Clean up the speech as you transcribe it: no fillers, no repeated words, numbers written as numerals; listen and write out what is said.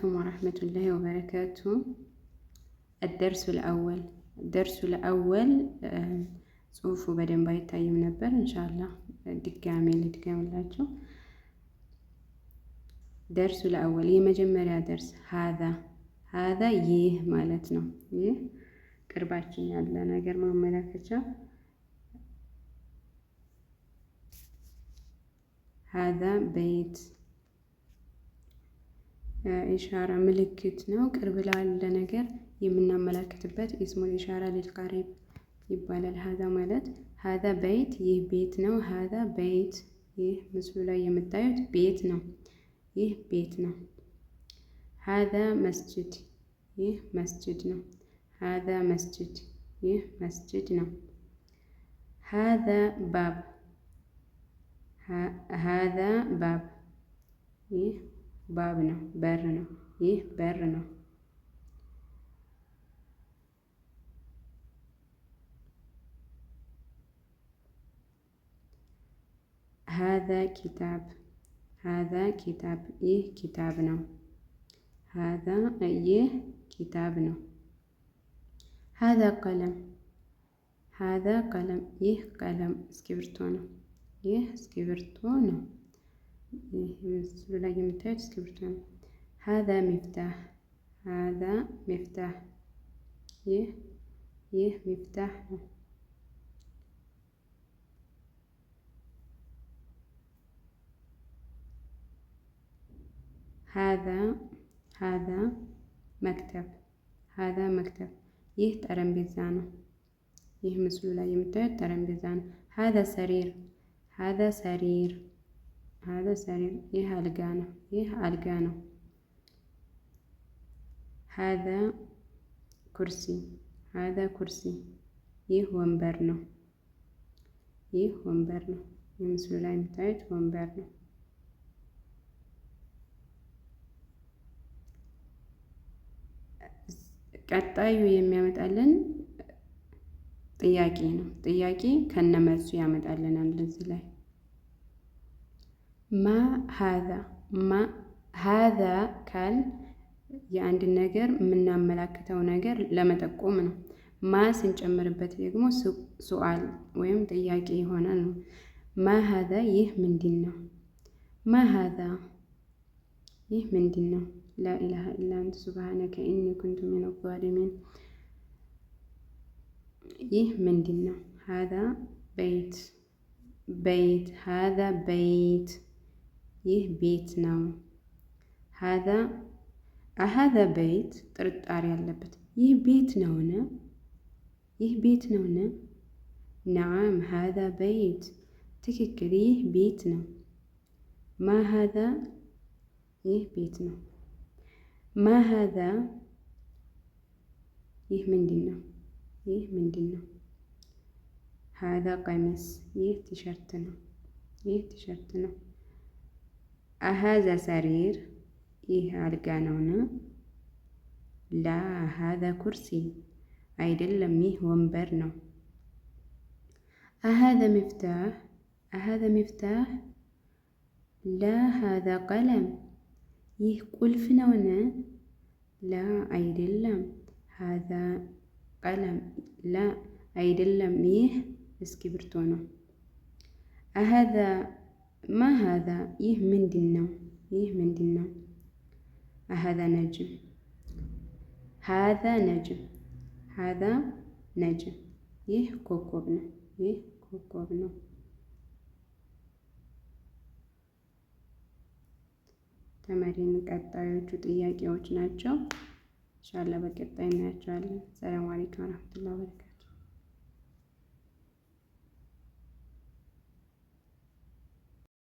عليكم ورحمة الله وبركاته። الدرس الأول الدرس الأول። ጽሁፉ በደንብ አይታይም ነበር። ኢንሻአላህ ድጋሜ ልድገምላችሁ። الدرس الأول የመጀመሪያ ደርስ። هذا هذا ይህ ማለት ነው። ይህ ቅርባችን ያለ ነገር ማመላከቻ። هذا بيت إشارة ምልክት ነው። ቅርብ ላለ ነገር የምናመላክትበት اسم الإشارة للقريب ይባላል። هذا ማለት هذا بيت ይህ ቤት ነው። هذا بيت ይህ ምስሉ ላይ የምታዩት ቤት ነው። ይህ ቤት ነው። هذا مسجد ይህ መስጅድ ነው። هذا مسجد ይህ መስጅድ ነው። هذا باب هذا باب ይህ باب ነው፣ በር ነው። ይህ በር ነው። هذا كتاب هذا كتاب ይህ ኪታብ ነው። هذا ይህ ኪታብ ነው። هذا قلم هذا قلم ይህ ቀለም እስክሪብቶ ነው። ይህ እስክሪብቶ ነው። ይህ ምስሉ ላይ የምታዩት እስክሪብቶ ነው። هذا مفتاح هذا مفتاح ይህ مفتاح ነው። هذا هذا مكتب هذا مكتب ይህ ጠረጴዛ ነው። ይህ ምስሉ ላይ የምታዩት ጠረጴዛ ነው። هذا سرير هذا سرير هذا سرير ይህ አልጋ ነው። ይህ አልጋ ነው። هذا كرسي هذا كرسي ይህ ወንበር ነው። ይህ ወንበር ነው። የምስሉ ላይ የምታዩት ወንበር ነው። ቀጣዩ የሚያመጣልን ጥያቄ ነው። ጥያቄ ከነመልሱ ያመጣልናል። እዚህ ላይ ما هذا ما هذا ካል የአንድ ነገር የምናመላክተው ነገር ለመጠቆም ነው። ما ስንጨምርበት ደግሞ سؤال ወይም ጥያቄ ይሆናል ነው። ما هذا ይህ ምንድን ነው? ما هذا ይህ ምንድን ነው? لا إله إلا أنت سبحانك إني كنت من الظالمين። ይህ ምንድን ነው? هذا بيت بيت هذا بيت ይህ ቤት ነው። هذا أهذا بيت ጥርጣሬ ያለበት ይህ ቤት ነውን? ይህ ቤት ነውን? نعم هذا بيت ትክክል፣ ይህ ቤት ነው። ما هذا ይህ ቤት ነው። ما هذا ይህ ምንድን ነው? ይህ ምንድን ነው? هذا قميص ይህ ቲሸርት ነው። ይህ ቲሸርት ነው። أهذا سرير ይህ አልጋ ነውን? لا هذا كرسي አይደለም፣ ይህ ወንበር ነው። أهذا مفتاح أهذا مفتاح لا هذا قلم ይህ ቁልፍ ነውን? لا አይደለም። هذا قلم لا አይደለም፣ ይህ እስክሪብቶ ነው። أهذا ما هذا ይህ ምንድን ነው? ይህ ምንድን ነው? أهذا نجم هذا نجم هذا نجم ይህ ኮከብ ነው። ይህ ኮከብ ነው። تمارين ቀጣዮቹ ጥያቄዎች ናቸው። ኢንሻአላህ በቀጣይ እናያቸዋለን። سلام عليكم ورحمة الله وبركاته።